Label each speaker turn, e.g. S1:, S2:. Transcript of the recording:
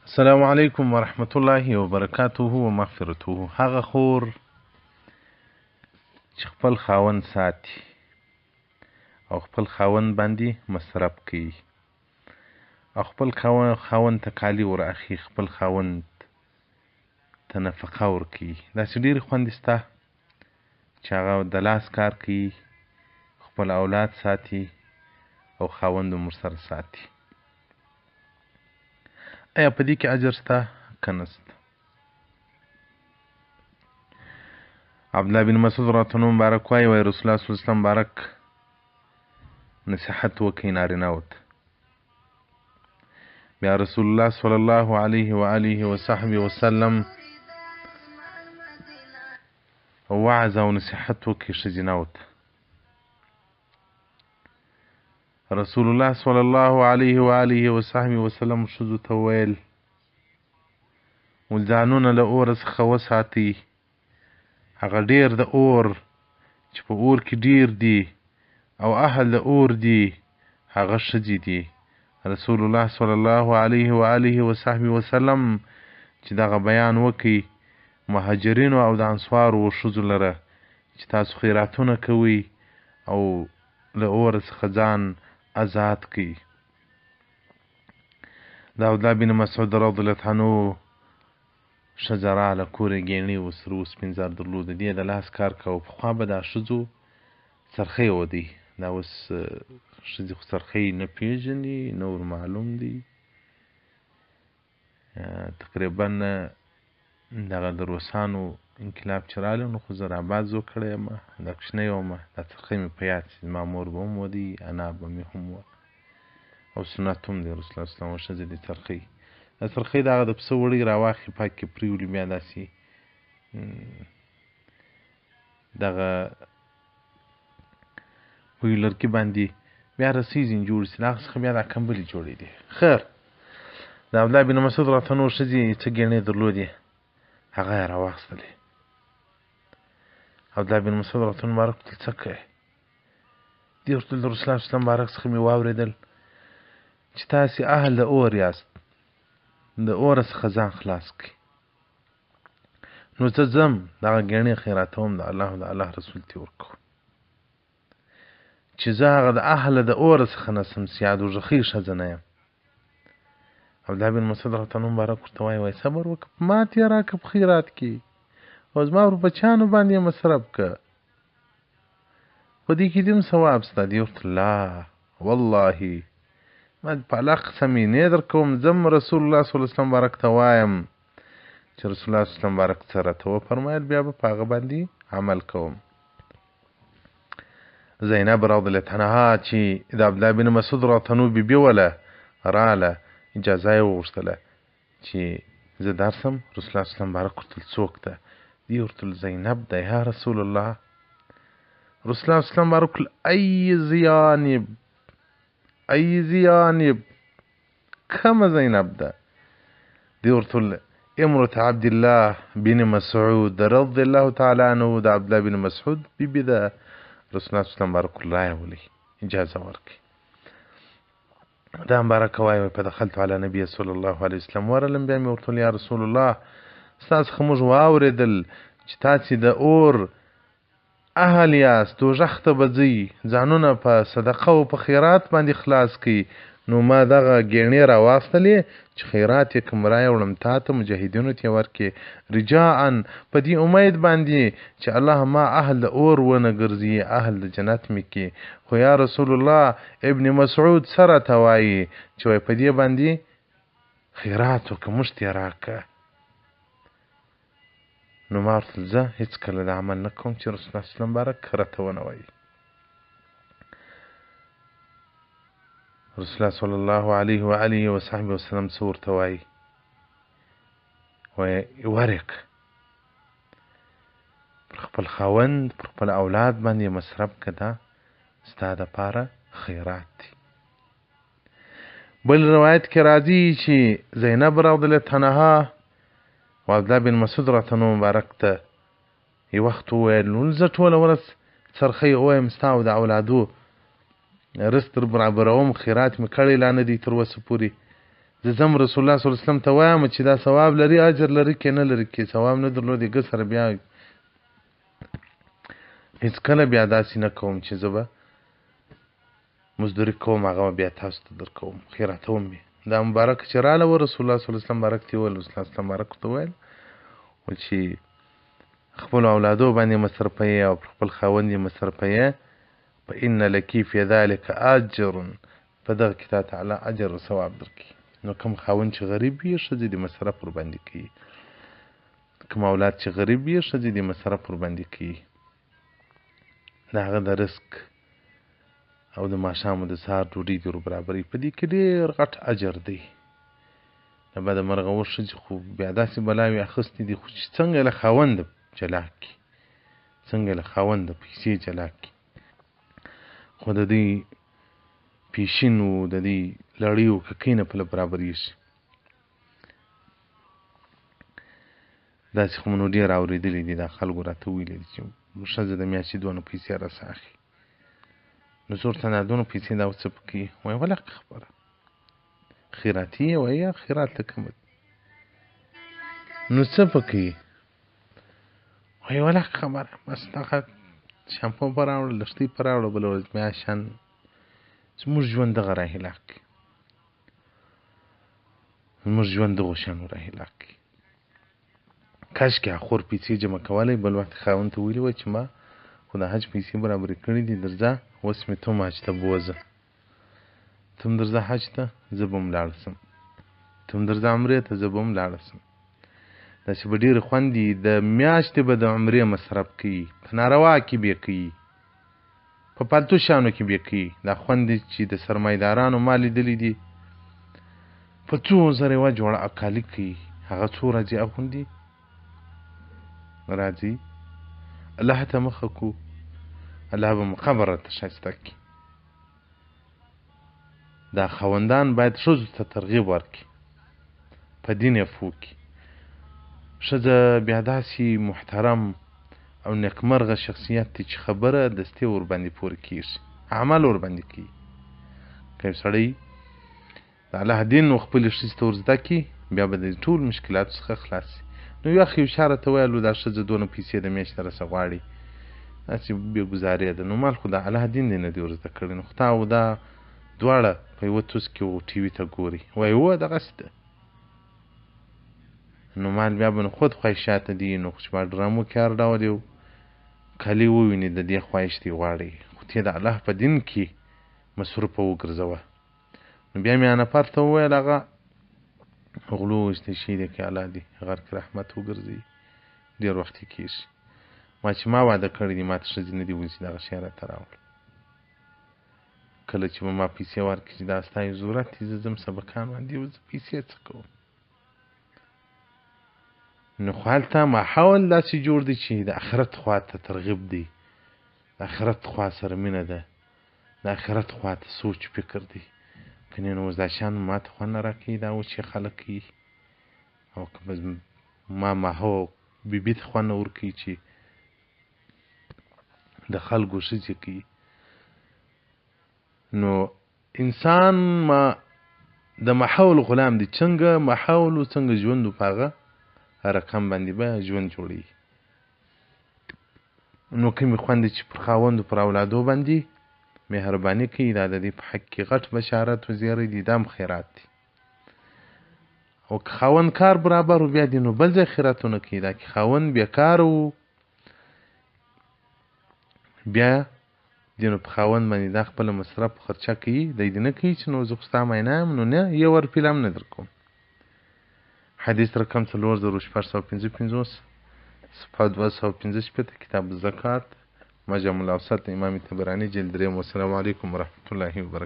S1: السلام علیکم ورحمت الله وبرکاته ومغفرته. هغه خور چې خپل خاوند ساتي او خپل خاوند باندې مصرف کوي او خپل خاوند ته کالي ور اخلي، خپل خاوند ته نفقه ورکوي، داسې ډېرې خوندې شته چې هغه د لاس کار کوي، خپل اولاد ساتي او خاوند هم ورسره ساتي. ایا په دې کې اجر شته که نشته؟ عبدالله بن مسعود رضی الله مبارک وایي، وایي رسول الله صلی الله علیه وسلم مبارک نصیحت وکړي نارینه ورته. بیا رسول الله صلی الله علیه و آله و صحبه وسلم وعظ او نصیحت وکړي ښځینه ورته. رسول الله صلی الله علیه و آله و صحبه وسلم ښځو ته وویل، ځانونه له اوره څخه وساتئ، هغه ډېر د اور چې په اور کې ډېر دي او اهل د اور دي هغه ښځې دي. رسول الله صلی الله علیه و آله و صحبه وسلم چې دغه بیان وکړي مهاجرینو او د انصارو ښځو لره چې تاسو خیراتونه کوئ او له اوره څخه ځان ازاد کړئ. د عبدالله بن مسعود رضی الله عنه ښځه راغله، کور یې ګېڼې و، سره و سپین زر درلود، دې د لاس کار کاوه. پخوا به دا ښځو څرخۍ ودی، دا اوس ښځې خو څرخۍ نه پېژني، نه ور معلوم دی. تقریبا دغه د روسانو انقلاب چې راغلی نو خو زه راباد زو کړی یم، دا کوچنی وم، دا څرخۍ مې په یاد چې زما مور به هم ودی، انا به مې هم وه، او سنت هم دی رسول الله صلی الله علیه وسلم ښځې د څرخۍ، دا څرخۍ دغه د پسه وړۍ راواخلي، پاکې پرېولي، بیا داسې دغه په یو لرګي باندې بیا رسۍ ځینې جوړې سي، له هغه څخه بیا دا کمبلې جوړېدې. خیر، د عبدالله بن مسعود راته نور ښځې څه ګېڼې درلودې، هغه یې راواخیستلې. عبدالله بن مسعود راته مبارک وتل، څه کوې؟ دې ورته د رسول الله صلی مبارک څخه مې واورېدل چې تاسې اهل د اور یاست، د اوره څخه ځان خلاص کړئ. نو زه ځم دغه ګېڼې خیراتوم، د الله او د الله رسول ته ورکوم، چې زه هغه د اهل د اوره څخه نه سم، سیا دوږخۍ ښځه نه یم. عبدالله بن مسعود رضی الله مبارک ورته وایي، وایي صبر وکړه، په ما تې راکړه په خیرات کې، او زما پر بچیانو باندې یې مصرف کړه، په دې کې دې هم ثواب سته. دی ورته لا والله ما په الله قسم یې نه درکوم، ځم رسول الله صلی الله علیه وسلم مبارک ته وایم چې رسول الله صلی الله علیه وسلم مبارک څه راته وفرمایل، بیا به په هغه باندې عمل کوم. زینب رضی الله عنها چې د عبدالله بن مسعود رضی الله عنه بیبي وله راله، اجازه یې وغوښتله چې زه درسم. رسول الله صلی الله علیه وسلم مبارک ورته څوک ده؟ دې ورته زینب ده. یا رسول الله، رسول الله صلی الله علیه وسلم مبارک ورته ای زیانب، ای زیانب، کومه زینب ده؟ دې ورته امرة عبد الله بن مسعود رضی الله تعالی عنه، د عبد الله بن مسعود بیبي ده. رسول الله صلی الله علیه وسلم مبارک ورته راولئ، اجازه ورکړي. دا مبارک وایي، فدخلت علی نبی صلی الله علیه وسلم، ورغلم بیا مې ورته وویل، یا رسول الله، ستا څخه موږ واورېدل چې تاسې د اور اهل یاست، دوږخ ته به ځئ، ځانونه په صدقه او په خیرات باندې خلاص کړئ. نو ما دغه ګېڼې راواخیستلې چې خیرات یې کوم رایې وړم تا ته، مجاهدینو ته یې ورکړې، رجاءً په دې امید باندې چې الله ما اهل د اور ونه ګرځي، اهل د جنت مې کړي. خو یا رسول الله، ابن مسعود څه راته وایي چې وایي په دې باندې خیرات وکړه، موږ ته یې راکړه. نو ما ورته زه هېڅکله دا عمل نه کوم چې رسول الله صلی الله علیه وسلم مبارک راته ونه وایي. رسول الله صلی الله علیه و آله و صحبه وسلم څه ورته وایي؟ وایي ورک پر خپل خاوند، پر خپل اولاد باندې مصرف که، دا ستا دپاره خیرات دی. بل روایت کې راځي چې زینب رضی الله عنها و عبدالله بن مسعود رضی الله مبارک ته یو وخت وویل، نو زه ټوله ورځ څرخۍ ووایم، ستا او د اولادو رزق در برابروم، خیرات مې کړی لا نه دی تر اوسه پورې، زه ځم رسول الله صلی الله علیه وسلم ته وایم چې دا ثواب لري اجر لري که نه لري، که ثواب نه درلود یې سره بیا هېڅکله بیا داسې نه کوم چې زه به مزدوري کوم، هغه بیا تاسو ته درکوم، خیراتوم یې. دا مبارک چې راله و رسول الله صلی الله علیه وسلم مبارک ته وویل، رسول الله صلی الله مبارک ورته وویل چې خپلو اولادو باندې مصرفوې او پر خپل خاوند یې مصرفوې، فإن لک فی ذلک اجر، په دغه کې تا تعالی اجر او ثواب درکوي. نو کوم خاوند چې غریب وي ښځې دې مصرف ورباندې کوي، کوم اولاد چې غریب وي ښځې دې مصرف ورباندې کوي، د هغه د رزق او د ماښام او د سهار ډوډۍ دې وربرابروي، په دې کې ډېر غټ اجر دی. له بده مرغه اوس ښځې خو بیا داسې بلاوې اخیستې دي، خو چې څنګه له خاونده جلا کړي، څنګه له خاونده پیسې جلا کړي، خو د دوی پیشین و د دوی لړۍ او ککۍ نه پله برابرېږي. داسې خو مو نو ډېر اورېدلي دي، دا خلکو راته ویلي دي چې ښځه د میاشتې دونه پیسې راسه اخلي، نو زه ورته دا دونه پیسې دا څه پکې وایي، ولا خبره خیراتي یې وایي، خیرات له کومه نو څه پکې وایي، ولا خبره بس دغه شامپو به راوړه، لښتۍ په راوړه، بله ورځ بیا شان زموږ ژوند دغه راهلاک کړي، زموږ ژوند دغو شیانو راهلاک کړي. کاشکې خور پیسې جمع کولی، بل وخت خاوند ته ویلي وای چې ما خو د حج پیسې برابرې کړې دي، درځه اوس مې ته هم حج ته بوځه، ته هم درځه حج ته، زه به هم لاړ سم، ته هم درځه عمرې ته، زه به هم لاړ سم. داسې به ډېرې خوندې د میاشتې به د عمرې مصرف کوي، په ناروا کې به یې کوي، په پالتو شیانو کې به یې کوي. دا خوندې چې د سرمایدارانو ما لیدلي دي، په څو زره یوه جوړه اکالي کوي، هغه څو ورځې اغوندي راځي، الله ته مخه کو، الله به مو قبر راته ښایسته کړي. دا خاوندان باید ښځو ته ترغیب ورکړي، په دین یې پوه کړي. ښځه بیا داسې محترم او نیکمرغه شخصیت دی چې خبره دستي ورباندې پورې کېږي، عمل ورباندې کوي. که یو سړی د الله دین و خپلې ښځې ته ورزده کړي، بیا به د ټولو مشکلاتو څخه خلاص شي. نو یو اخ یو چا راته ویل، دا ښځه دونه پیسې د میاشتې راسه غواړي، داسې بې ګزارې ده. نو مال خو د الله دین دی نه دی ورزده کړی، نو خو تا او دا دواړه په یوه توس کې و ټي وي ته ګوري، وایي هو دغسې ده. نو مال بیا به نو خود خواهشات دي، نو خو چې په ډرامو کې هر ډول یو کالي وویني د دې خواهش دی غواړي، خو ته د الله په دین کې مصروفه وګرځوه. نو بیا مې نفر ته وویل، هغه غلو ویستی شي دی که الله دې غرق رحمت وګرځوي، ډېر وخت یې کېږي. ما چې ما واده کړی دی، ما ته ښځې نه دي ویلي چې دغه شی راته راوړه. کله چې به ما پیسې ورکړي چې دا ستا یو ضرورت دی، زه ځم سبقان باندې زه پیسې څه کوم. نو خو هلته ماحول داسې جوړ دی چې د آخرت خوا ته ترغیب دی، د آخرت خوا سره مینه ده، د آخرت خوا ته سوچ فکر دی. کنې نو اوس دا شیان ما ته خوند نه راکوي، دا اوس چې خلک کوي، او که بس ما ماحول بیبي ته خوند نه ورکوي چې د خلکو ښځې کوي. نو انسان ما د ماحول غلام دی، څنګه ماحول او څنګه ژوند په هغه رقم باندې به ژوند جوړوي. نو کومې خوندې چې پر خاوند پر اولادو باندې مهرباني کوي، دا د دې په حق کې غټ بشارت و زیری دی، دا هم خیرات دی. او که خاوند کار برابر و بیا دې نو بل ځای خیراتونه کوي، دا که خاوند بېکاره و بیا دې نو په خاوند باندې دا خپله مصرف خرچه کوي، دی دې نه کوي چې نو زه خو ستا ماینه یم، نو نه یو روپۍ هم نه درکوم. حدیث رقم 4655، صفحه 265، کتاب الزکات، معجم الاوسط، امام طبراني، جلد 3. والسلام علیکم ورحمة الله وبرکاته.